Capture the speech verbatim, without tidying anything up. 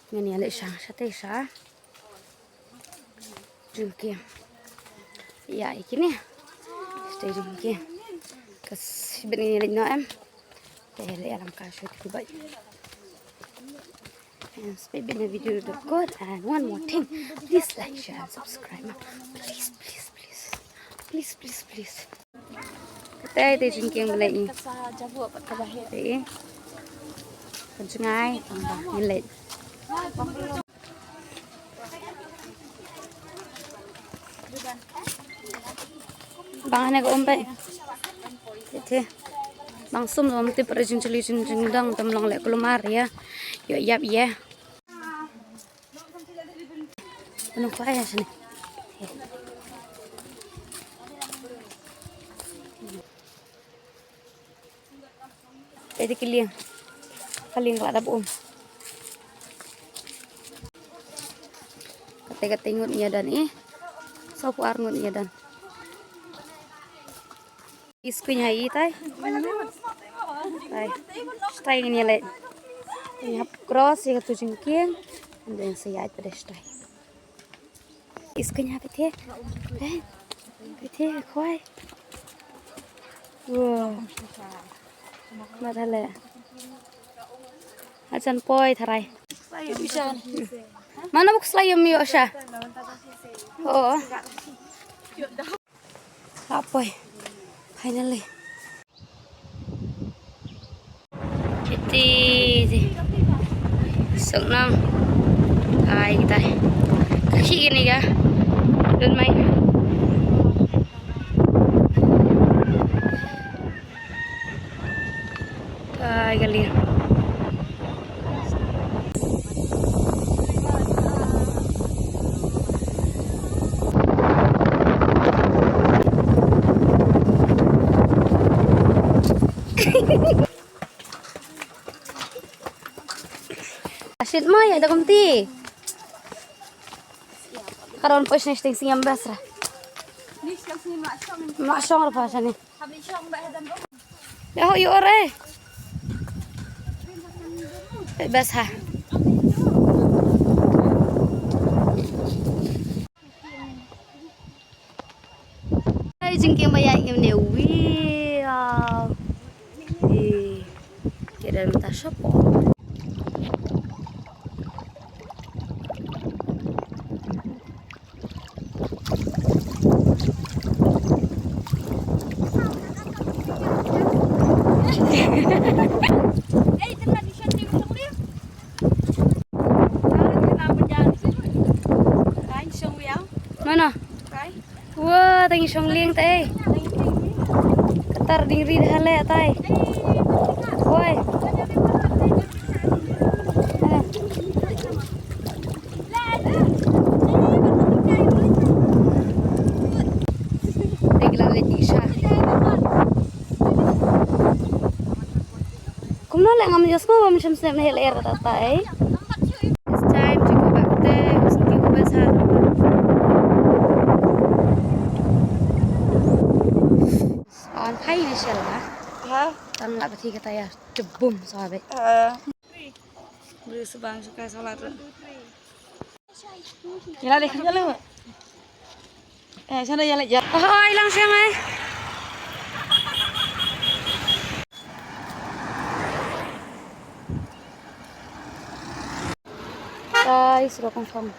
Ngin ïa leit sha, shatei sha jingkieng. Ïa, ïa kine. Shatei jingkieng. Ka sibit ngin ïa leit noh em. Te leit ïalam ka shu tu bai. And subscribe na video dot com. And one more thing, please like, share and subscribe. Please, please, please. Please, please, please. Kata te jingkieng ba leit ni. Te. Ka jngai, ïa leit. Bang hane ka um bai. Te. Bang sum lom tip re jing chili jing jing dang tam long leh kulumar ïa. Ïoh ïap ïa. Ano ko aya sini. Edi ki lieng. Ka lieng ka la dap um. Kate kate ngut ïa dan i. Sopar ngut ïa dan. Is kuñ ha i tai. Tai. Stai ngin ïa leit. Ngin hap cross ïa katu jingkieng. Ynda sa ïaid pat stai. Is kuñ ha phi te. Phi te khwai. Wow. Ma da le. Ajan poi tharai. Mana buk slayum yo sha. Oh. Apoi. Finally. Iti ti. Sok nang. Ai kitai. Ka khi kini ka. Dun mai. Ai ka liang. Ashit mo ya da kumti. Karon poi shane shiteng singam basra. Ma shong ra pa shane. Ya ho yu ore. Bas ha. Ai jingkieng ba ïaid ngim ne wi. Ih. Kira mynta shapoh. Mano? Wah, tang i shong lieng tai. Katar ding ri dah le tai. Woi. Kumno le ngam just mo bam shim snem ne le er ta tai. This time ji ko bak te us ti ko bas ha. An phai ni shel ha. Ha? Tan la bati kata ya jebum sabe. Ha. Beri sebang suka salat. Ila deh, ila. Eh, sana ya leh. Oh, ilang siang eh. Guys, sudah confirm.